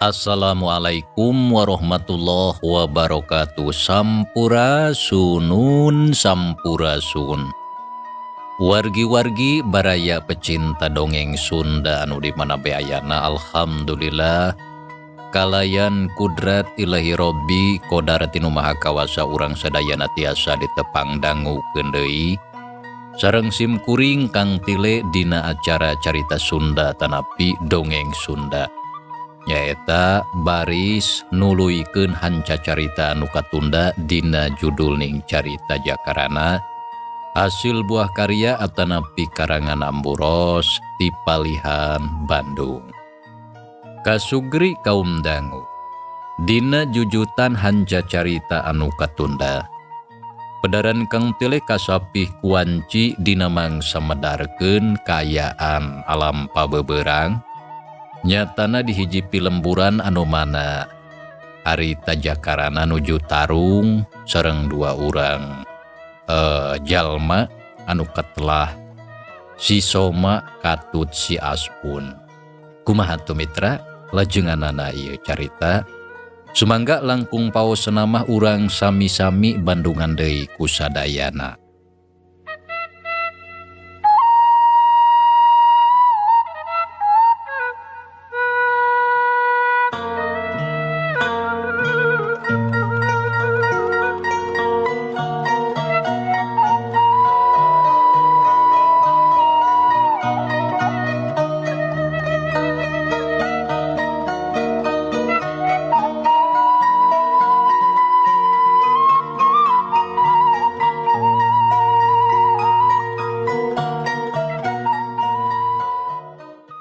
Assalamualaikum warahmatullahi wabarakatuh. Sampurasunun sampurasun. Wargi-wargi baraya pecinta dongeng Sunda anu di mana be ayana, alhamdulillah kalayan kudrat ilahi robbi kodar tinu maha kawasa urang sadayana tiasa ditepang dangukeun deui sareng sim kuring Kang Tile dina acara carita Sunda tanapi dongeng Sunda. Nyaeta baris nuluykeun hanca carita anu katunda dina judul ning carita Jakarana hasil buah karya atanapi karangan Amburos ti Palihan Bandung. Kasugri kaum dangu dina jujutan hanca carita anu katunda. Pedaran Kang Tile kasapih kuanci dina mangsa medarkeun kaayaan alam pabeberang. Nyatana di hiji pilemburan anu mana harita Jakarana nuju tarung sareng dua urang jalma anu ketelah si Soma katut si Aspun. Kumaha tuh mitra lajenganana ieu carita? Sumangga langkung paos senamah urang sami-sami bandungan deui kusadayana.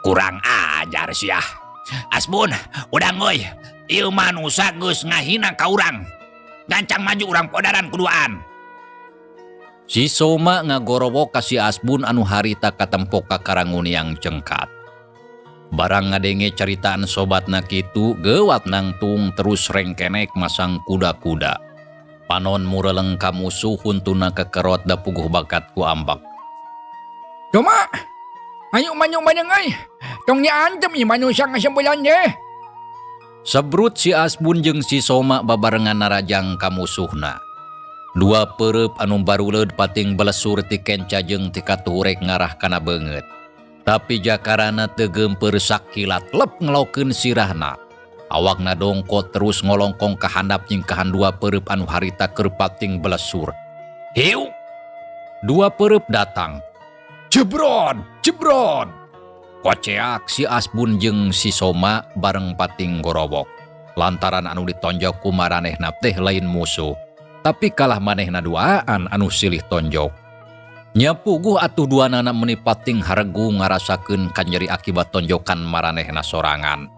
Kurang ajar sia. Asbun, udang euy. Ieu manusa geus ngahina ka urang. Gancang maju urang podaran kuduaan. Si Soma ngagorowok ka si Asbun anu harita katempok ka karanguniang cengkat. Barang ngadenge caritaan sobatna kitu geuwat nangtung terus rengkenek masang kuda-kuda. Panon mureleng ka musuh huntuna kekerot da puguh bakat ku ambek. Cuma ayo manyuk banyak ai. Tong diantem ieu manusia ngasembulan deh. Sebrut si Asbun jeung si Soma babarengan narajang ka musuhna. Dua perep anu baruleud pating belesur ti kenca jeung ti katuhurek ngarah kana beungeut. Tapi Jakarana teu geumpeur sakilat lep ngelokeun sirahna. Awakna dongkot terus ngolongkong ka handap nyingkahan dua perep anu harita keur pating belesur. Hiu! Dua perep datang. Jebrod, jebrod. Koceak si Asbun jeung si Soma bareng pating gorowok. Lantaran anu ditonjok ku maranehna teh lain musuh, tapi kalah manehna duaan anu silih tonjok. Nyapuguh atuh duanana meni pating haregu ngarasakeun kanyeri akibat tonjokan maranehna sorangan.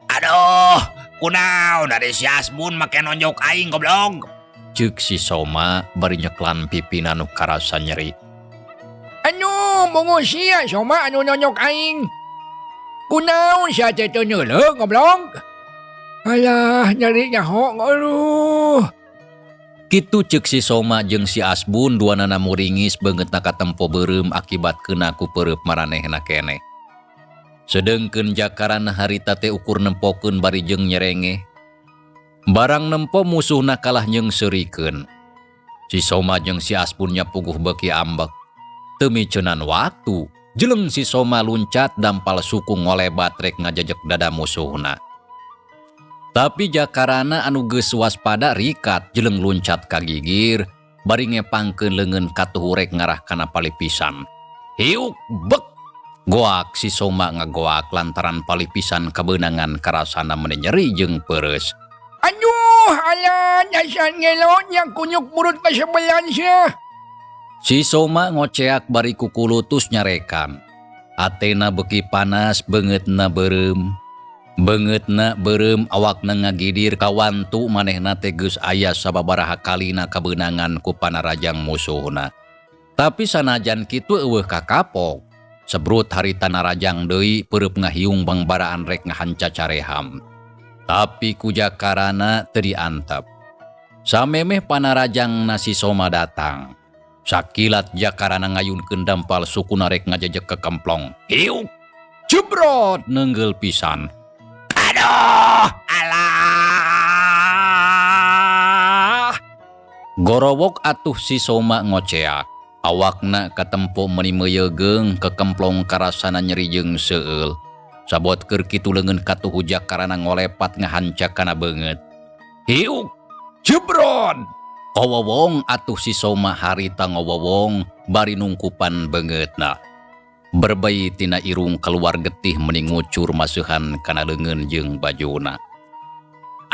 Aduh, kunaon ari si Asbun make nonjok aing goblok. Ceuk si Soma bari nyeklan pipina nu karasa nyeri. Anu bungu sia Soma anu nonjok aing. Kunaon sia teh teu neuleuh goblok. Alah nyeri nyaho aduh. Kitu ceuk si Soma jeung si Asbun duanana muringis beungeutna katempo beureum akibat keuna ku pereup maranehna keneh. Sedengkeun Jakarana harita teh ukur nempokeun bari jeung nyerenge. Barang nempo musuhna kalah nyeungseurikeun. Si Soma jeung si Asbun nya puguh beuki ambek. Teu miceunan waktu, Jeleng si Soma luncat dampal suku ngolebat rek ngajejek dada musuhna. Tapi Jakarana anu geus waspada rikat jeleng luncat ka gigir bari ngepangkeun leungeun katuhu rek ngarah kana palipisan. Hiuk bek goak si Soma ngagoak lantaran palipisan kabeunangan karasana meni nyeri jeung peureus. Aduh, alah, dasar ngelo nya kunyuk burut kasebelan sia. Si Soma ngoceak bari kukulutus nyarekan. Atena beuki panas, beungeutna beureum. Beungeutna beureum awakna ngagidir kawantu manehna teh geus aya sababaraha kalina kabeunangan ku panarajang musuhna. Tapi sanajan kitu eueuh kakapok. Sebrut harita narajang deui peureub ngahiung bangbaraan rek ngahanca careham. Tapi ku Jakarana teu diantep. Samemeh panarajangna si Soma datang. Sakilat Jakarana ngayunkeun dampal sukuna rek ngajejek ke kemplong. Hiuk! Jebrot neunggel pisan. Aduh! Alah! Gorowok atuh si Soma ngoceak. Awakna katempo meuni meuyegeung kekemplong karasana nyeri jeung seueul. Sabot keur kitu leungeun katuhu Jakarana ngolepat ngahanca kana beungeut. Hiuk! Jebron! Kowowong atuh si Soma harita ngowowong bari nungkupan beungeutna. Berbei tina irung keluar getih meni ngucur maseuhan kana leungeun jeung bajuna.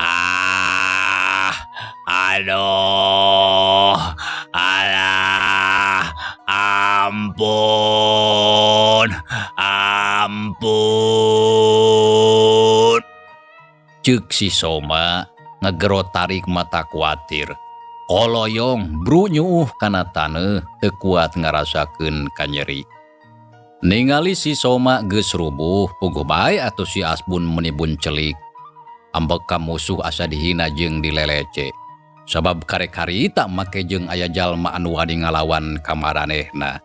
Ah! Aduh! Alah! Ampun! Ampun! Ceuk si Soma ngegero tarik mata kuatir. Koloyong brunyuh kana taneuh teu kuat ngarasakeun kanyeri. Ningali si Soma geus rubuh, puguh bae atuh si Asbun meuni buncelik. Ambek ka musuh asa dihina jeung dilelece. Sabab karek harita make jeung aya jalma anu wani ngalawan ka maranehna.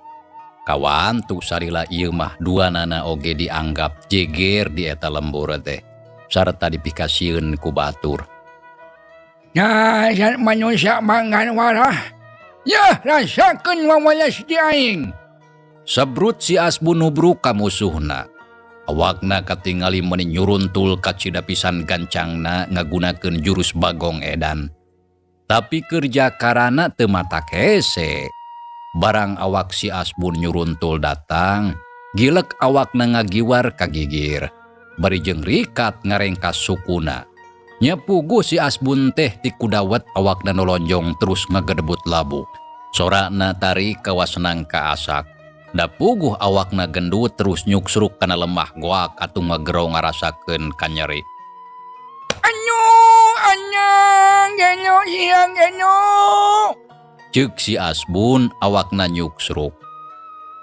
Kawantu salila ieu mah duanana oge dianggap jeger di eta lembur teh sarta dipikasieun ku batur. Nah, manusia mangan warah. Yah, rasakeun wawalas di aing. Sebrut si Asbun nubruk ka musuhna. Awakna katingali meuni nyuruntul kacida pisan gancangna ngagunakeun jurus Bagong Edan. Tapi keur Jakarana teu matak hese. Barang awak si Asbun nyuruntul datang, gilek awakna ngagiwar ka gigir. Bari jeung rikat ngarengkas sukuna. Nya puguh si Asbun teh ti kudawet awakna nolonjong terus ngagedebut labu. Sorana tarik kawas nangka asak. Da puguh awakna gendut terus nyuksruk kana lemah goak atuh ngagero ngarasakeun kanyeri. Anyu, anyang, geno, siang, geno. Ceuk si Asbun awakna nyuksruk.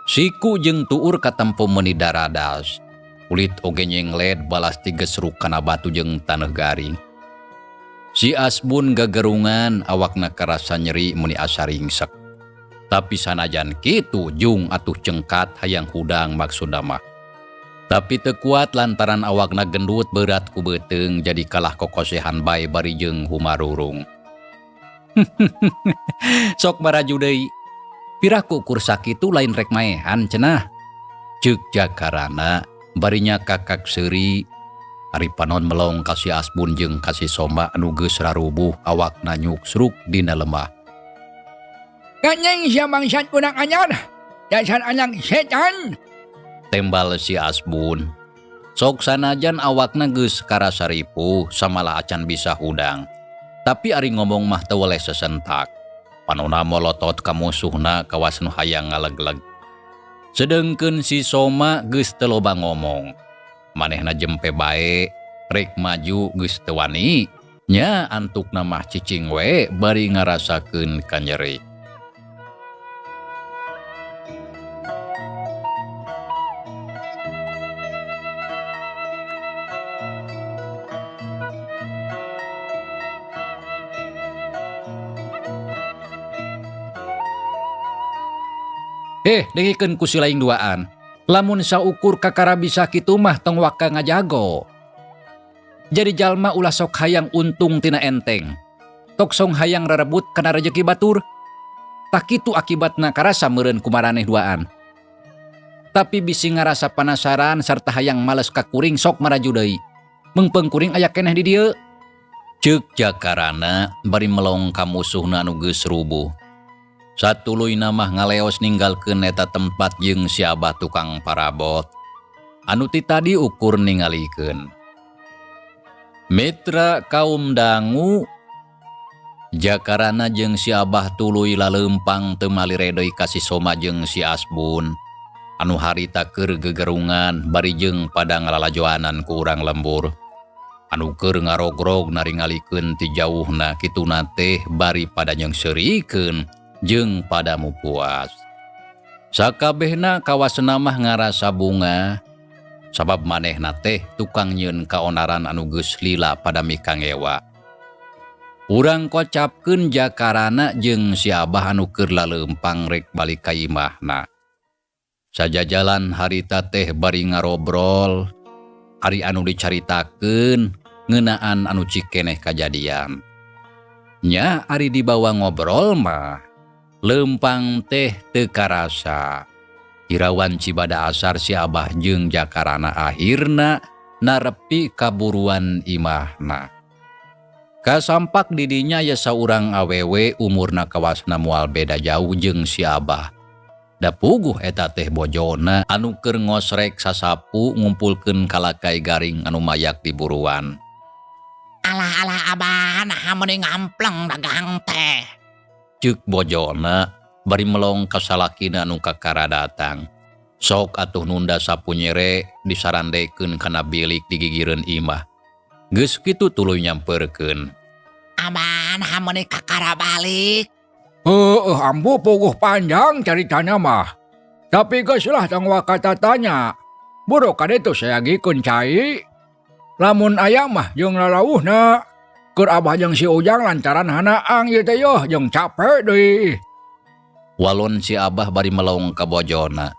Siku jeung tuur katempo meuni daradas. Kulit oge nyengled balas tigesruk kana batu jeung taneuh garing. Si Asbun gagerungan awakna karasa nyeri meuni asa ringsek. Tapi sanajan kitu jung atuh cengkat hayang hudang maksudna mah. Tapi teu kuat lantaran awakna gendut berat ku beuteung jadi kalah kokosehan bae bari jeung humarurung. Sok maraju deui. Piraku kur sakitu lain rek maehan cenah. Ceuk Jakarana barinya kakak seuri. Ari panon melong ka si Asbun jeung ka si Soma anu geus rarubuh awakna nyuksruk dina lemah. Ganyeng sia bangsat kurang ajar, dasar anak setan. Tembal si Asbun. Sok sanajan awakna geus karasa ripuh samalah acan bisa hudang. Tapi ari ngomong mah teu weleh sesentak. Panona molotot ka musuhna kawas nu hayang ngalegleg. Sedengkeun si Soma geus teu loba ngomong. Manehna jempe bae, rek maju geus teu wani. Nya antukna mah cicing we bari ngarasakeun kanyeri. Dengikeun ku si laing duaan. Lamun saukur kakara bisa kitu mah tong waka ngajago. Jadi jalma ulah sok hayang untung tina enteng. Tok song hayang rarebut kana rejeki batur. Tak kitu akibatna karasa meureun ku maraneh duaan. Tapi bisi ngarasa panasaran sarta hayang males ka kuring sok maraju deui. Meungpeung kuring aya keneh di dieu. Ceuk Jakarana bari melong ka musuhna anu geus rubuh. Satuluyna mah ngaleos ninggalkeun eta tempat jeung si Abah tukang parabot. Anu ti tadi ukur ningalikeun. Mitra kaum dangu Jakarana jeung si Abah tuluy laleumpang teu malire deui ka si Soma jeung si Asbun. Anu harita keur gegerungan bari jeung pada ngalalajoanan ku urang lembur. Anu keur ngarogrog naringalikeun ti jauhna kituna teh bari pada nyeungseurikeun jeung pada mupuas. Sakabehna kawasna mah ngarasa bunga sabab manehna teh tukang nyieun kaonaran anu geus lila pada mikangewa. Urang kocapkeun Jakarana jeung si Abah anu keur laleumpang rek balik ka imahna. Sajajalan harita teh bari ngarobrol, ari anu dicaritakeun ngeunaan anu cikeneh kajadian. Nya ari dibawa ngobrol mah leumpang teh teu karasa. Irawan Cibada Asar si Abah jeung Jakarana akhirna narepi kaburuan imahna. Kasampak didinya ya saurang awewe umurna kawasna moal beda jauh jeung si Abah. Da puguh eta teh bojona anu keur ngosrek sasapu ngumpulkeun kalakai garing anu mayak di buruan. Alah-alah Abah, naha meuni ngampleng dagang teh. Ceuk bojona bari melong ka salakina anu kakara datang. Sok atuh nunda sapu nyere disarandekeun kana bilik di gigireun imah. Geus kitu tuluy nyamperkeun. Abah, naha meuni kakara balik. Heueuh, ambu puguh panjang caritana mah. Tapi geus lah tong wakata tanya. Buru kaditu sayagikeun cai. Lamun aya mah jeung lalauhna. Keur Abah jeung si Ujang lantaran hanaang ieu teh yoh jeung capek deui. Walon si Abah bari melong ka bojona.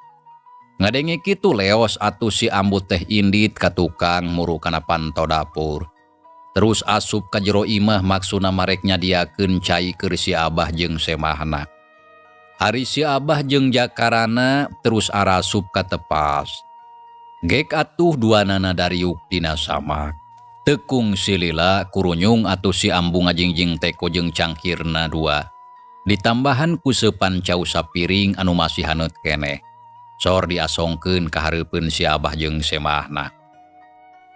Ngadenge kitu leos atuh si ambu teh indit ka tukang muru kana panto dapur. Terus asup ka jero imah maksuna marek nyadiakeun cai keur si Abah jeung semahna. Ari si Abah jeung Jakarana terus arasup ka tepas. Gek atuh duanana dariuk dina samak. Tekung silila kurunyung atuh si ambu ngajingjing teko jeung cangkirna dua. Ditambahan ku seupan cau sapiring anu masih haneut keneh. Sor diasongkeun ka hareupeun si Abah jeung semahna.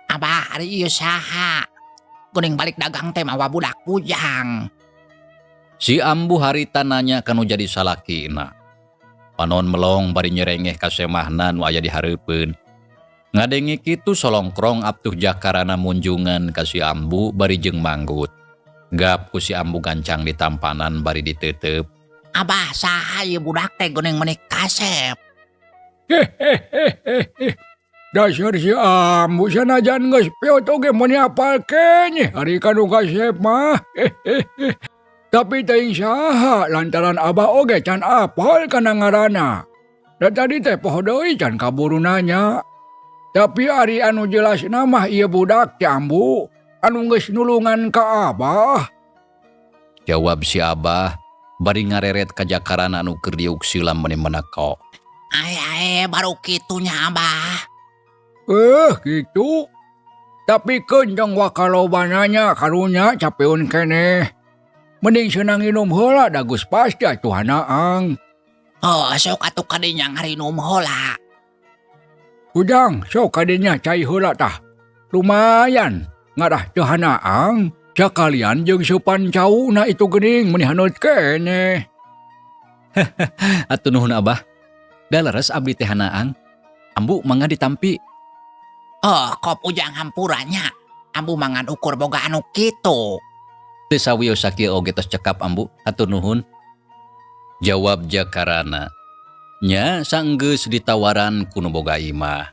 Abah, ari ieu saha? Kuning balik dagang teh mawa budak bujang. Si ambu harita nanya kanu jadi salakina. Panon melong bari nyerengeh ka semahna nu aya di hareupeun. Ngadenge kitu solongkrong atuh Jakarana munjungan ka si ambu bari jeung manggut. Gap ku si ambu gancang ditampanan bari diteuteup. Abah, saha ieu budak teh geuning meuni kasep? Hehehehe. Dasar si ambu sanajan geus peot oge meuni apal keneh ari kanu kasep mah. Hehehe. Tapi teuing saha lantaran Abah oge can apal kana ngaranna. Da tadi teh poho deui can kaburu nanya. Tapi ari anu jelasna mah ieu budak teh ambu anu geus nulungan ka Abah. Jawab si Abah bari ngareret ka Jakarana anu keur diuk silam meuni meneko. Ae ae baru kitunya Abah. Gitu. Tapi keun jang wakaloba nanya karunya capeun keneh. Mending senang nginum heula da geus pasti atuh hanaang. Oh, sok atuh kadinya ngarinum heula. Ujang, sok kadinya cai heula tah. Lumayan ngarah teu hanaang. Sakalian jeung seupan cauna itu geuning meuni haneut keneh. Atuh nuhun Abah. Da leres abdi teh hanaang. Ambu mangga ditampi. Oh, kop Ujang hampuranya. Ambu mangan ukur boga anu kitu. Teu sawios sakieu oge tos cekap ambu, hatur nuhun. Jawab Jakarana. Nya sanggeus ditawaran ku nu boga imah.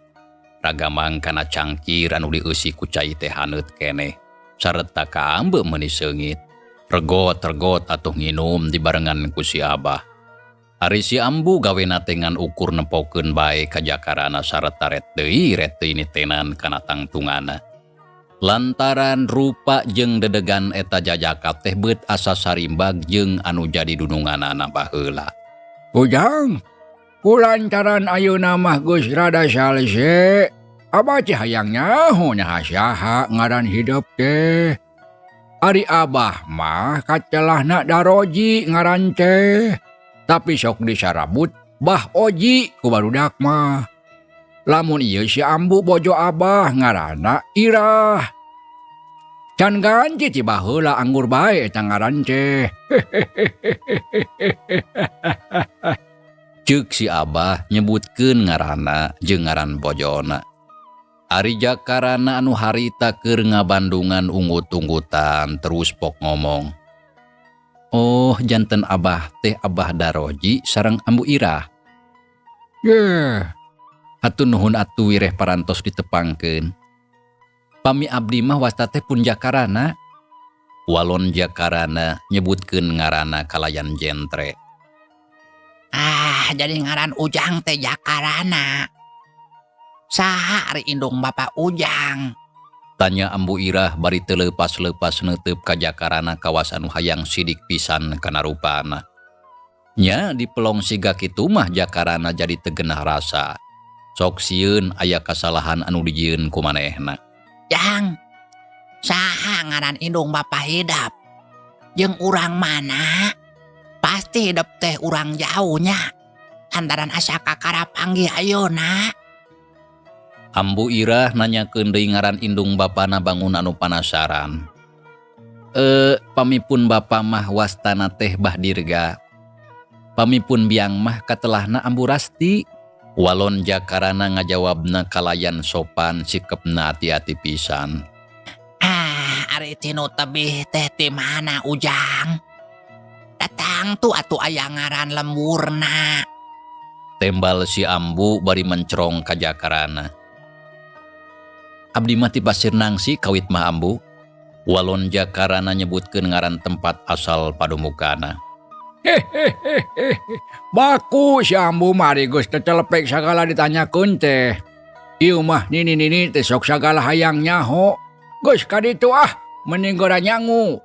Ragamang kana cangkir anu dieusi ku cai teh haneut keneh. Sareta kaambe meuni seungit. Regot-regot atuh nginum dibarengan ku si Abah. Ari si ambu gawena teh ngan ukur nempokeun bae ka Jakarana sareta ret deui ret deui nitenan kana tangtungana. Lantaran rupa jeung dedegan eta jajaka teh beut asa sarimbag jeung anu jadi dununganana baheula. Ujang, Kulantaran ayeuna mah geus rada salese, Abah teh hayang nyaho nyaha saha ngaran hidep teh. Ari Abah mah katelahna Daroji ngaran teh. Tapi sok disarabut Bah Oji ku barudak mah. Lamun ieu si Ambu bojo Abah ngaranna Irah. Can ganti ti baheula anggur bae eta ngaran teh. Ceuk si Abah nyebutkeun ngaranna jeung ngaran bojona. Ari Jakarana anu harita keur ngabandungan unggut-unggutan terus pok ngomong. Oh, janten Abah teh Abah Daroji sareng Ambu Irah. Yeh. Hatur nuhun atuh wireh parantos ditepangkeun. Pami abdi mah wasta teh pun Jakarana. Walon Jakarana nyebutkeun ngaranna kalayan jentre. Ah, jadi ngaran Ujang teh Jakarana. Saha ari indung Bapak Ujang? Tanya Ambu Irah bari teu leupas-leupas neuteup ka Jakarana kawas anu hayang sidik pisan kana rupana. Nya dipelong siga kitu mah Jakarana jadi teu genah rasa. Sok sieun aya kasalahan anu dijieun ku manehna. Jang, saha ngaran indung Bapak hidap? Jeung urang mana? Pasti hidep teh urang jauhnya. Lantaran asa kakara panggih ayeuna. Ambu Irah nanyakeun deui ngaran indung bapana bangun anu panasaran. Pamipun bapa mah wastana teh Bah Dirga. Pamipun biang mah katelahna Ambu Rasti. Walon Jakarana ngajawabna kalayan sopan sikepna hati-hati pisan. Ah, ari tinu tebih teh ti mana Ujang? Datang tuh atuh aya ngaran lemburna. Tembal si Ambu bari mencerong ka Jakarana. Abdi mah ti Pasir Nangsi kawit mah Ambu. Walon Jakarana nyebutkeun ngaran tempat asal padumukana. Hehehehe. Baku si Ambu mari geus tecelepek sagala ditanyakeun teh. Ieu mah nini-nini teh sok sagala hayang nyaho. Geus kaditu ah, mending geura nyangu.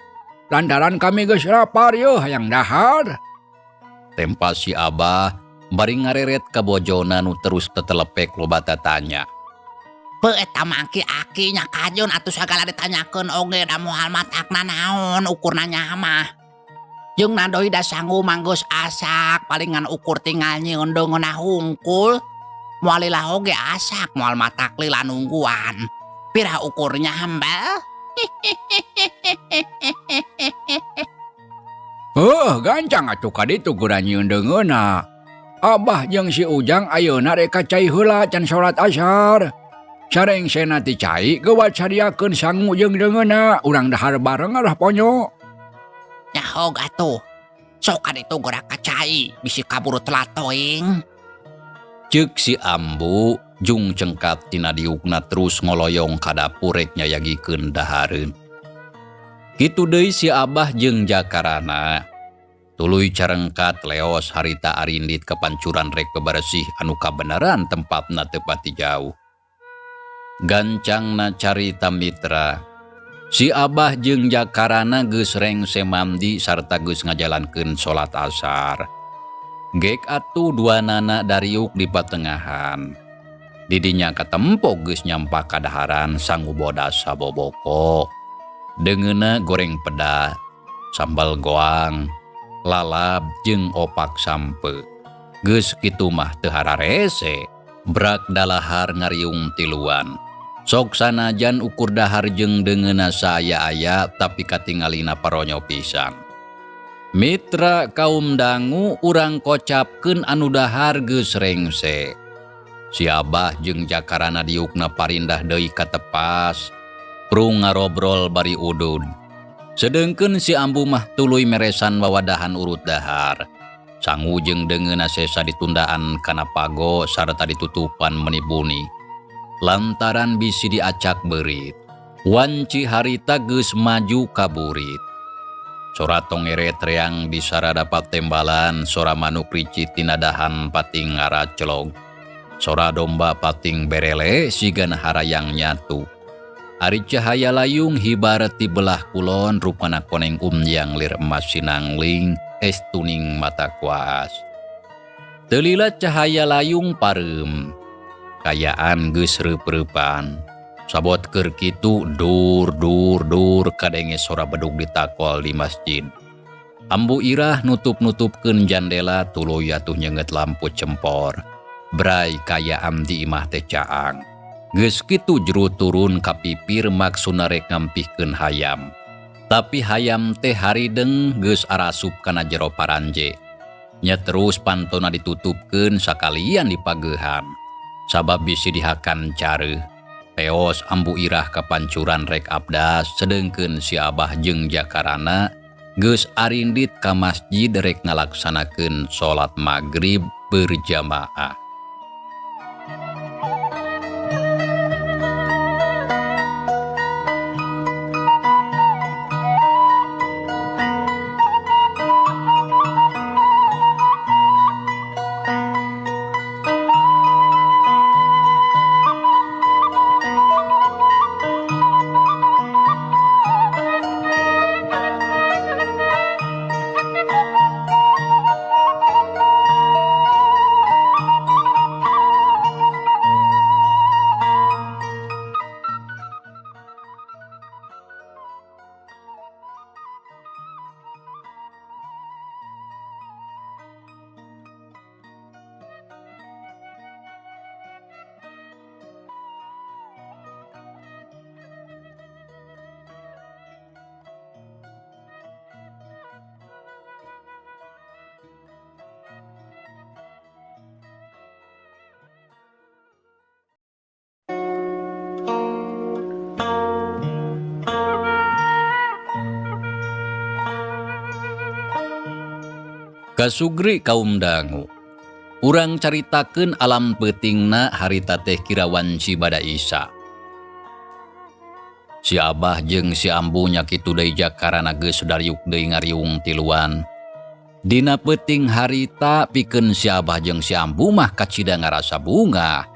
Lantaran kami geus lapar yeuh hayang dahar. Tempa si Abah bari ngareret ka bojona nu terus tetelepek loba tatanya. Pe eta mah aki-aki nya kajun atuh sagala ditanyakeun oge da moal matakna naon ukurna nya mah. Jeung nadoi da sangu manggeus asak palingan ukur tinggal nyieun deungeunna hungkul. Moal lila oge asak moal matak lila nungguan. Pira ukurnya hambal? Heuh, gancang atuh ka ditu geura nyieun deungeunna. Abah jeung si Ujang ayeuna rek ka cai heula can salat asar. Sareng sena ti cai geuwat sadiakeun sangu jeung deungeunna urang dahar bareng arah ponyo. Nyahog atuh. Sok ka ditu geura ka cai bisi kaburu telat toing. Ceuk si Ambu jung cengkat tina diukna terus ngoloyong ka dapur rek nyayagikeun dahareun. Kitu deui si Abah jeung Jakarana. Tuluy carengkat leos harita arindit kepancuran rek bebersih anu kabeneran tempatna teu pati jauh. Gancangna carita mitra. Si Abah jeung Jakarana geus rengse mandi sarta geus ngajalankeun salat asar. Gek atuh dua nana dariuk di patengahan. Didinya katempo geus nyampak kadaharan sangu bodas saboboko. Deungeuna goreng peda, sambal goang, lalab jeung opak sampe. Geus kitu mah teu hararese. Brak dalahar ngariung tiluan. Sok sanajan ukur dahar jeung deungeuna saaya-aya tapi katingalina paronyo pisan. Mitra kaum dangu urang kocapkeun anu dahar geus rengse. Si Abah jeung Jakarana diukna parindah deui ka tepas. Prung ngarobrol bari udud. Sedengkeun si Ambu mah tuluy meresan wawadahan urut dahar. Sangu jeung deungeuna sesa ditundaan kana pago sarta ditutupan menibuni. Lantaran bisi diacak beurit. Wanci harita geus maju ka burit. Sora tongeret reang disaradapat tembalan, sora manuk rici tinadahan pating ngaracelog. Sora domba pating berele sigan harayang nyatu. Ari cahaya layung hibar ti belah kulon rupana koneng umyang lir emas sinangling es tuning mata kuas. Teu lila cahaya layung pareum. Kayaan geus reup-reupan. Sabot keur kitu dur dur dur kadenge sora bedug ditakol di masjid. Ambu Irah nutup-nutupkeun jandela tuluy atuh nyeungeut lampu cempor. Bray kayaan di imah teh caang. Geus kitu jero turun ka pipir maksudna rek ngampihkeun hayam. Tapi hayam teh harideng geus arasup kana jero paranje. Nya terus pantona ditutupkeun sakalian dipageuhan. Sabab bisi dihakan careuh. Teos Ambu Irah kapancuran rek abdas sedengkeun si Abah jeung Jakarana geus arindit ka masjid rek ngalaksanakeun salat magrib berjamaah. Kasugri kaum dangu. Urang caritakeun alam peutingna harita teh kira wanci bada Isa. Si Abah jeung si Ambu nya kitu deui jakarana geus dariuk deui ngariung tiluan. Dina peuting harita pikeun si Abah jeung si Ambu mah kacida ngarasa bungah.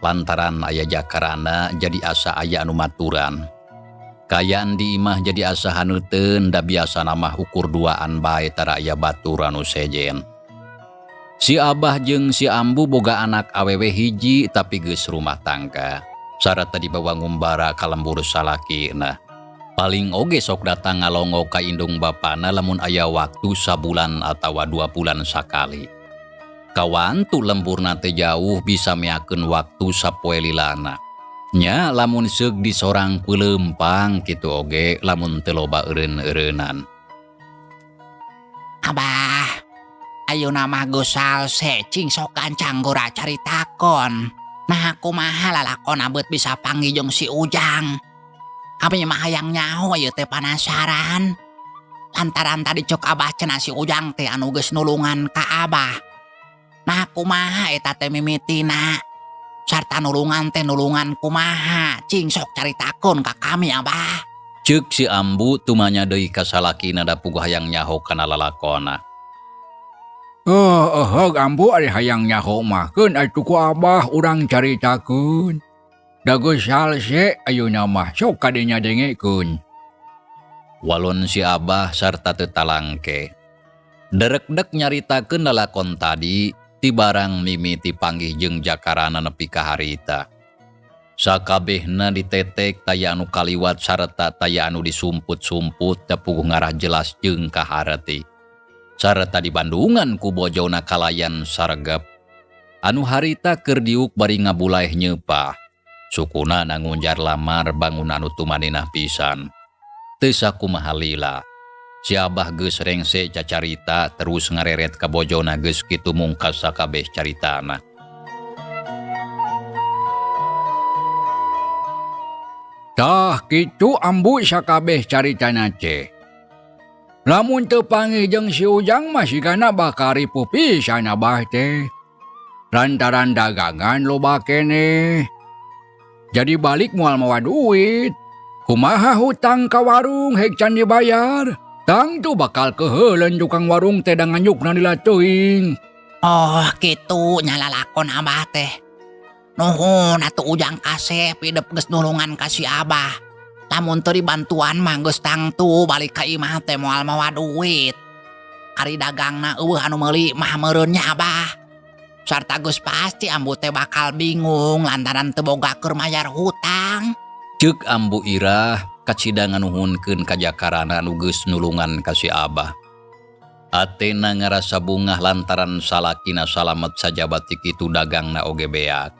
Lantaran aya jakarana jadi asa aya anu maturan. Kayaan di imah jadi asa haneuteun da biasana mah ukur duaan bae tara aya batur anu sejen. Si Abah jeung si Ambu boga anak awewe hiji tapi geus rumah tangga. Sarata dibawa ngumbara ka lembur salakina. Paling oge sok datang ngalongo ka indung bapana lamun aya waktu sabulan atawa 2 bulan sakali. Kawantu lemburna teh jauh bisa meakeun waktu sapoe lilana. Nya lamun seug di sorang pelempang kitu oge lamun teu loba eureun-eureunan. Abah, ayeuna mah geus salse cing sok gancang gora caritakon. Nah kumaha lalakon abeut bisa panggih jeung si Ujang. Abi mah hayang nyaho ieu teh panasaran. Lantaran tadi cok Abah cenah si Ujang teh anu geus nulungan ka Abah. Nah kumaha eta teh mimitina? Sarta nulungan teh nulungan kumaha? Cing sok caritakon ka kami Abah. Ceuk si Ambu tumanya deui ka salakina da puguh hayang nyaho kana lalakona. Oh, oh, Ambu ari hayang nyaho mah keun atuh ku Abah urang caritakeun. Da geus salse ayeuna mah sok kadinya dengekeun. Walon si Abah sarta teu talangke. Derekdek nyaritakeun lalakon tadi ti barang mimiti panggih jeung jakarana nepi ka harita. Sakabehna ditetek taya anu kaliwat sarta taya anu disumput-sumput da puguh ngarah jelas jeung kahareti. Sarta di Bandungan ku bojona kalayan sargep. Anu harita keur diuk bari ngabulaeh nyeupah. Sukuna nangunjar lamar bangunan anu tumaninah pisan. Teu sakumaha lila. Si Abah geus rengse cacarita terus ngareret ka bojona geus kitu mungkas sakabeh caritana. Tah kitu Ambu sakabeh caritana teh. Lamun teu panggih jeung si Ujang mah sigana bakal ripuh pisan Abah teh. Lantaran dagangan loba keneh. Jadi balik moal mawa duit. Kumaha hutang ka warung hek can dibayar. Tangtu bakal keheuleun tukang warung teh da nganyukna lila teuing. Oh kitu nya lalakon Abah teh. Nuhun atuh Ujang kasep hidep geus nulungan ka si Abah. Lamun teu dibantuan mah geus tangtu balik ka imah teh moal mawa duit. Ari dagangna eueuh anu meuli mah meureun nya Abah. Sarta geus pasti ambu teh bakal bingung lantaran teu boga keur mayar hutang. Ceuk Ambu Irah kacida nganuhunkeun ka Jakarana anu geus nulungan ka si Abah. Atena ngarasa bungah lantaran salakina salamet sajaba ti kitu dagangna oge beak.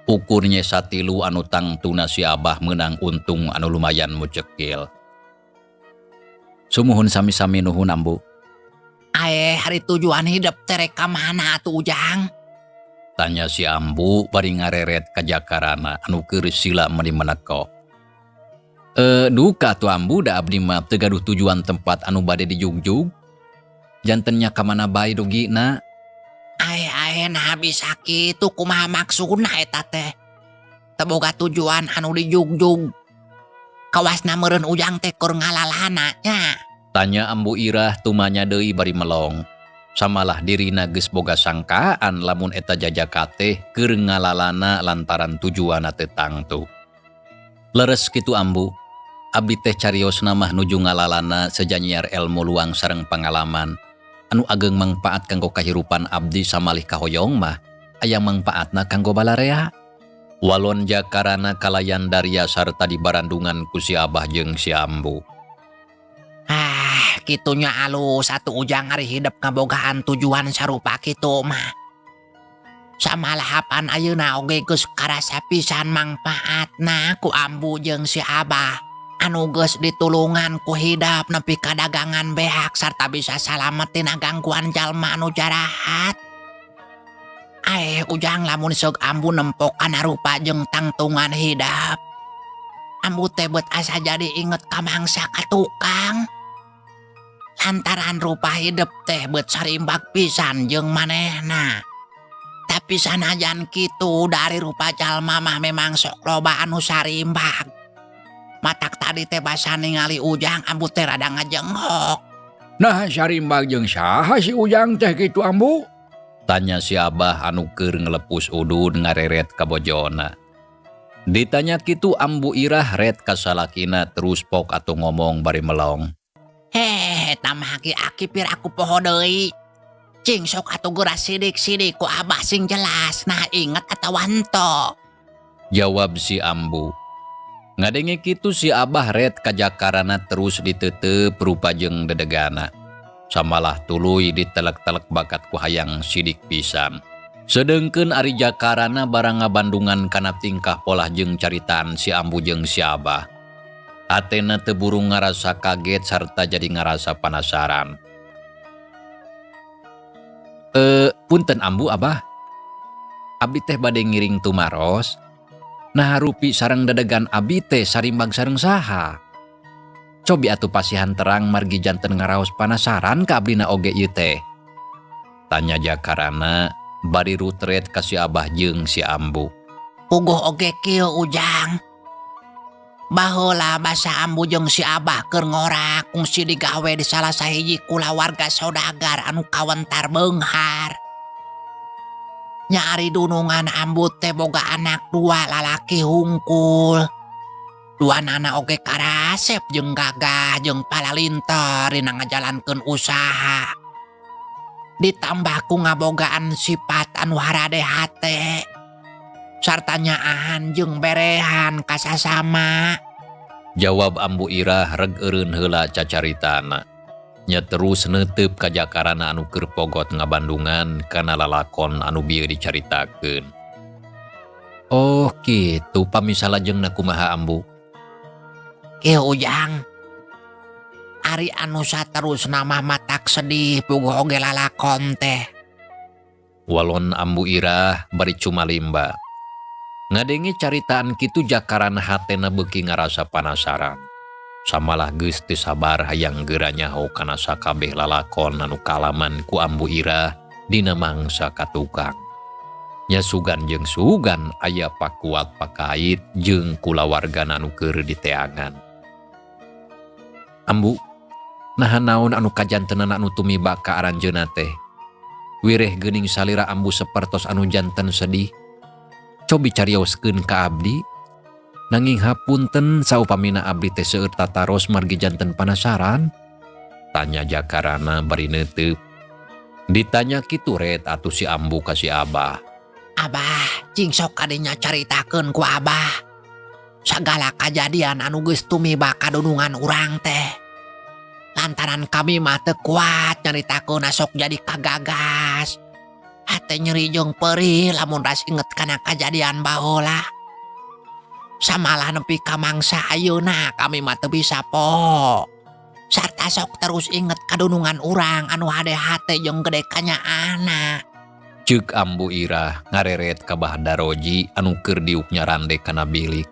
Ukur nye satilu anu tangtuna si Abah meunang untung anu lumayan mucekil. Sumuhun sami-sami nuhun Ambu. Aeh, ari tujuan hidep teh rek ka mana atuh Ujang? Tanya si Ambu bari ngareret ka Jakarana anu keur sila meuni meneko. Duka atuh Ambu da abdi mah teu gaduh tujuan tempat anu bade dijugjug. Janten nya ka mana bae dugina. Aeh, aeh, nah bisa kitu kumaha maksudna eta teh? Teu boga tujuan anu dijugjug. Kawasna meureun Ujang teh keur ngalalana nya. Tanya Ambu Irah tumanya deui bari melong. Samalah dirina geus boga sangkaan lamun eta jajaka teh keur ngalalana lantaran tujuanna teu tangtu. Leres kitu Ambu, abdi teh cariosna mah nuju ngalalana sejanyiar elmu luang sareng pangalaman. Anu ageng mangpaat kanggo kahirupan abdi samalih kahoyong mah aya mangpaatna kanggo balarea. Walon Jakarana kalayan daria sarta dibarandungan ku si Abah jeung si Ambu. Ah, kitunya alus atuh Ujang ari hidep ngabogaan tujuan sarupa kitu mah. Samalahapan ayeuna oge geus karasa pisan mangpaatna ku Ambu jeung si Abah. Anu geus ditulungan ku hidep nepi ka dagangan beak sarta bisa salamet tina gangguan jalma anu jarahat. Aeh Ujang lamun seug Ambu nempok kana rupa jeung tangtungan hidep. Ambu teh beut asa jadi inget ka mangsa ka tukang. Lantaran rupa hidep teh beut sarimbak pisan jeung manehna. Tapi sanajan kitu dari rupa jalma mah memang sok loba anu sarimbak. Matak tadi teh basa ningali Ujang Ambu teh rada ngajenghok. Nah sarimbak jeung saha si Ujang teh kitu Ambu? Tanya si Abah anu keur ngelepus udud ngareret ka bojona. Ditanya kitu Ambu Irah ret ka salakina terus pok atuh ngomong bari melong. Heh, eta mah aki-aki pir aku poho deui. Cing sok atuh geura sidik-sidik ku Abah sing jelas. Nah inget atawa henteu? Jawab si Ambu. Ngadenge kitu si Abah ret ka Jakarana terus diteuteup rupa jeung dedegana. Samalah tuluy ditelek-telek bakat ku hayang sidik pisan. Sedengkeun ari Jakarana barang ngabandungan kana tingkah polah jeung caritaan si Ambu jeung si Abah. Atena teu burung ngarasa kaget sarta jadi ngarasa penasaran. Punten Ambu Abah. Abdi teh bade ngiring tumaros. Nah rupi sareng dedegan abdi teh sarimbang sareng saha. Cobi atuh pasihan terang margi janten ngaraos panasaran ka abdina oge ieu teh. Tanya Jakarana bari rutret ka si Abah jeung si Ambu. Puguh oge kieu Ujang. Baheula basa Ambu jeung si Abah keur ngorak kungsi digawe di salah sahiji kulawarga saudagar anu kawentar beunghar. Nya ari dunungan Ambu teh boga anak dua lalaki hungkul. Dua nana oge karasep jeung gagah jeung palalinter dina ngajalankeun usaha. Ditambah ku ngabogaan sifat anu harade hate. Sarta nyaahan jeung berehan kasasama. Jawab Ambu Irah reg eureun heula cacaritana. Nya terus neuteup ka Jakarana anu keur pogot ngabandungan kana lalakon anu bieu dicaritakeun. Oh kitu pami salajengna kumaha Ambu? Kieu Ujang. Ari anu saterusna mah matak sedih puguh oge lalakon teh. Walon Ambu Irah bari cumalimba. Ngadenge caritaan kitu Jakarana hatena beuki ngarasa panasaran. Samalah geus teu sabar hayang geura nyaho kana sakabeh lalakon anu kalaman ku Ambu Irah dina mangsa katukang. Nya sugan jeung sugan aya pakuat pakait jeung kulawargana anu keur diteangan. Ambu, naha naon anu kajantenan anu tumiba ka aranjeunna teh? Wireh geuning salira Ambu sapertos anu janten sedih. Cobi carioskeun ka abdi. Nanging hapunten saupamina abdi teh seueur tataros margi janten panasaran? Tanya Jakarana bari neuteup. Ditanya kitu ret atuh si Ambu ka si Abah. Abah, cing sok kadinya caritakeun ku Abah. Sagala kajadian anu geus tumiba kadunungan urang teh. Lantaran kami mah teu kuat nyaritakeun sok jadi kagagas. Hate nyeri jeung perih lamun ras inget kana kajadian baheula. Samalah nepi ka mangsa ayeuna kami mah teu bisa poho. Sarta sok terus inget kadunungan urang anu hade-hate jeung gede kanyaahna. Ceuk Ambu Irah ngareret ka Bah Daroji anu keur diuk nyarande kana bilik.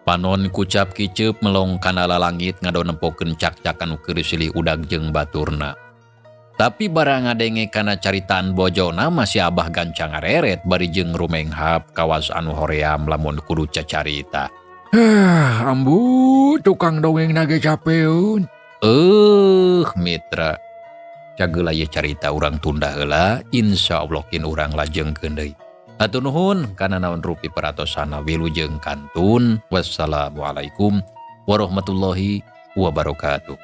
Panon kucap kiceup melong kana lalangit ngado nempokeun cakcak anu keur silih udag jeung baturna. Tapi barang ngadenge kana caritaan bojona masih Abah gancang ngareret bari jeung rumenghap kawas anu hoream lamun kudu cacarita. Ambu tukang dongeng nage capeun. Mitra. Cageula ye carita urang tunda heula, insyaallah kin urang lajengkeun deui. Hatur nuhun kana naon rupi peratosana wilujeng kantun. Wassalamualaikum warahmatullahi wabarakatuh.